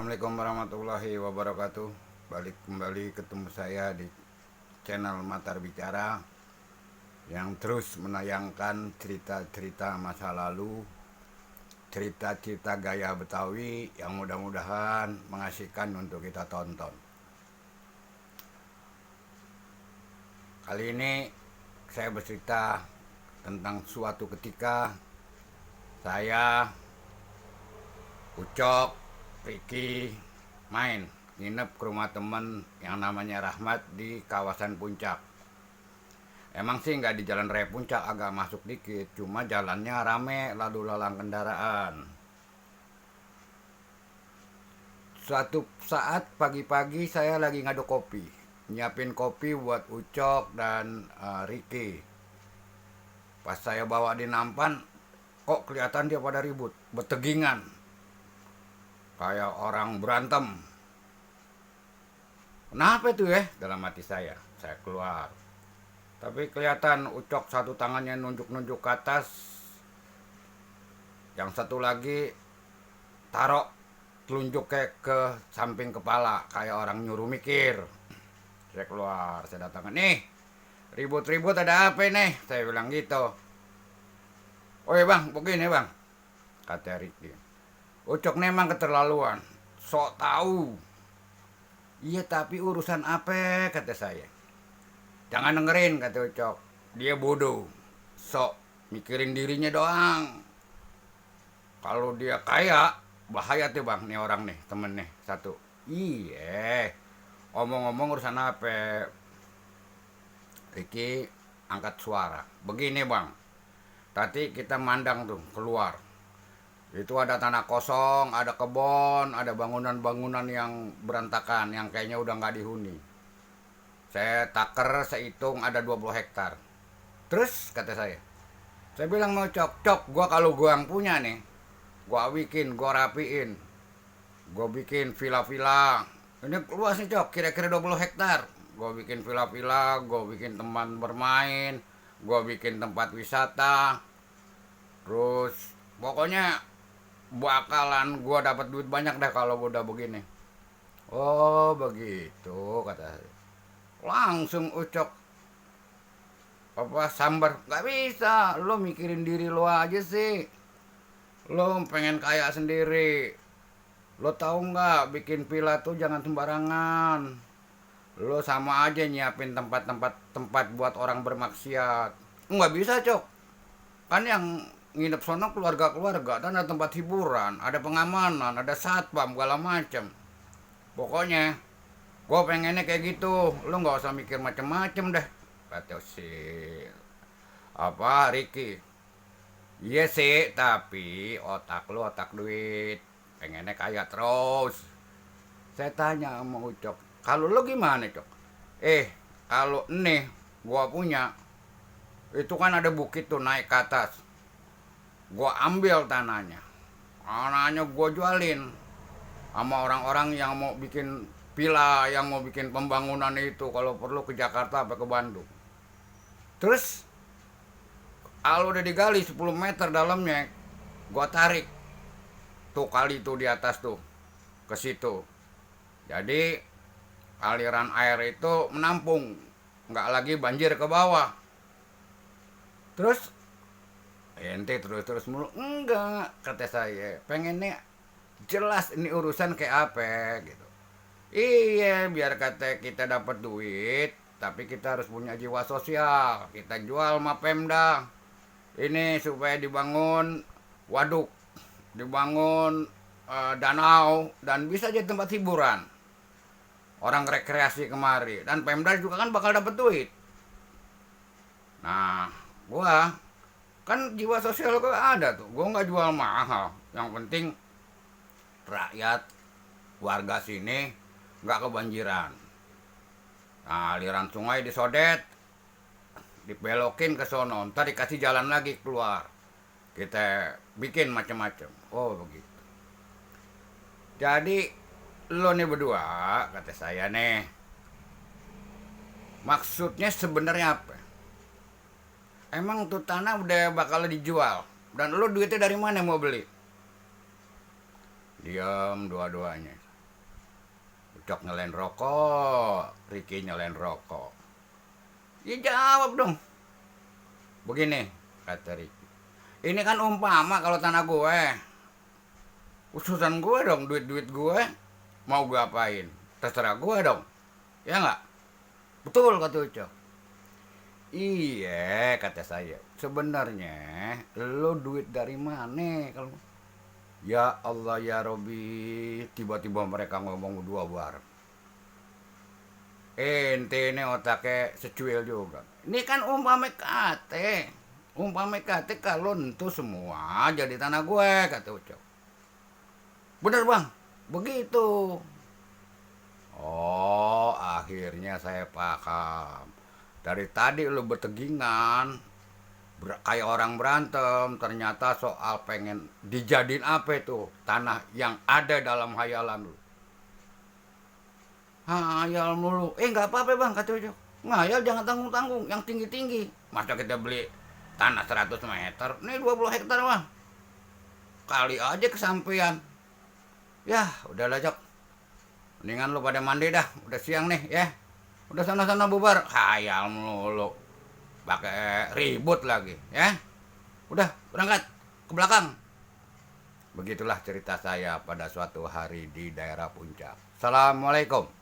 Assalamualaikum warahmatullahi wabarakatuh. Balik kembali ketemu saya di channel Matar Bicara yang terus menayangkan cerita-cerita masa lalu, cerita-cerita gaya Betawi yang mudah-mudahan mengasihkan untuk kita tonton. Kali ini saya bercerita tentang suatu ketika saya, Ucok, Ricky main nginep ke rumah temen yang namanya Rahmat di kawasan Puncak. Emang sih nggak di jalan raya Puncak, agak masuk dikit, cuma jalannya rame lalu lalang kendaraan. Suatu saat pagi-pagi saya lagi ngaduk kopi, nyiapin kopi buat Ucok dan Ricky. Pas saya bawa di nampan, kok kelihatan dia pada ribut, bertegingan, kayak orang berantem. Kenapa itu ya? Dalam hati saya keluar. Tapi kelihatan Ucok satu tangannya nunjuk-nunjuk ke atas, yang satu lagi taruh telunjuk ke samping kepala, kayak orang nyuruh mikir. Saya keluar, saya datang, nih ribut-ribut ada apa nih? Saya bilang gitu. Oh ya bang, begini bang, kata Ricky. Ucok memang keterlaluan, sok tahu. Iya tapi urusan apa, kata saya. Jangan dengerin, kata Ucok. Dia bodoh, sok mikirin dirinya doang. Kalau dia kaya, bahaya tuh bang, nih orang nih, temen nih, satu. Iya, omong-omong urusan apa? Ricky angkat suara. Begini bang, tadi kita mandang tuh keluar. Itu ada tanah kosong, ada kebun, ada bangunan-bangunan yang berantakan, yang kayaknya udah nggak dihuni. Saya taker, saya hitung ada 20 hektar. Terus kata saya bilang mau cok, gua kalau gua yang punya nih, gua bikin, gua rapiin, gua bikin villa-villa. Ini luas nih cok, kira-kira 20 hektar. Gua bikin villa-villa, gua bikin teman bermain, gua bikin tempat wisata. Terus pokoknya bakalan gua dapat duit banyak deh kalau udah begini. Oh begitu, kata saya. Langsung Ucok apa sambar, nggak bisa, lo mikirin diri lo aja sih, lo pengen kaya sendiri. Lo tahu nggak, bikin villa tuh jangan sembarangan. Lo sama aja nyiapin tempat buat orang bermaksiat. Nggak bisa cok, kan yang nginep sono keluarga-keluarga, dan ada tempat hiburan, ada pengamanan, ada satpam segala macem. Pokoknya gue pengennya kayak gitu, lo nggak usah mikir macem-macem deh, kata si Ricky. Iya sih, tapi otak lo otak duit, pengennya kaya terus. Saya tanya sama Ucok, kalau lo gimana cok? Kalau nih gua punya, itu kan ada bukit tuh naik ke atas, gua ambil tanahnya gua jualin sama orang-orang yang mau bikin villa, yang mau bikin pembangunan itu, kalau perlu ke Jakarta apa ke Bandung. Terus kalau udah digali 10 meter dalamnya, gua tarik tuh kali tuh di atas tuh ke situ. Jadi aliran air itu menampung, nggak lagi banjir ke bawah. Terus ente terus mulu, enggak, kata saya pengennya jelas ini urusan kayak apa gitu. Iya, biar kata kita dapat duit, tapi kita harus punya jiwa sosial. Kita jual sama Pemda ini supaya dibangun waduk, dibangun danau, dan bisa jadi tempat hiburan orang rekreasi kemari, dan Pemda juga kan bakal dapat duit. Nah gua kan jiwa sosial gua ada tuh, gua nggak jual mahal, yang penting rakyat warga sini nggak kebanjiran. Nah aliran sungai disodet, dibelokin ke sono, ntar dikasih jalan lagi keluar, kita bikin macam-macam. Oh begitu. Jadi lo nih berdua, kata saya nih, maksudnya sebenarnya apa? Emang tuh tanah udah bakal dijual, dan lo duitnya dari mana mau beli? Diam dua-duanya. Ucok nyalain rokok, Ricky nyalain rokok. Ya jawab dong. Begini, kata Ricky. Ini kan umpama kalau tanah gue. Ususan gue dong, duit-duit gue. Mau gue apain? Terserah gue dong. Ya nggak? Betul, kata Ucok. Iya, kata saya. Sebenarnya lo duit dari mana kalau ya Allah ya Robi, tiba-tiba mereka ngomong dua bar. Ente ini otaknya secuil juga. Ini kan umpama kate. Umpama kate kalau itu semua jadi tanah gue, kata Ucok. Bener bang, begitu. Oh, akhirnya saya paham. Dari tadi lu bertegingan, kayak orang berantem, ternyata soal pengen dijadiin apa itu tanah yang ada dalam hayalan lu. Hayal mulu. Nggak apa-apa bang, kata Ujo. Ngayal jangan tanggung-tanggung, yang tinggi-tinggi. Masa kita beli tanah 100 meter, ini 20 hektar bang. Kali aja kesampean. Ya, udahlah Jok. Mendingan lu pada mandi dah, udah siang nih ya. Udah sana-sana bubar, hayal mulu. Pakai ribut lagi, ya. Udah, berangkat ke belakang. Begitulah cerita saya pada suatu hari di daerah Puncak. Assalamualaikum.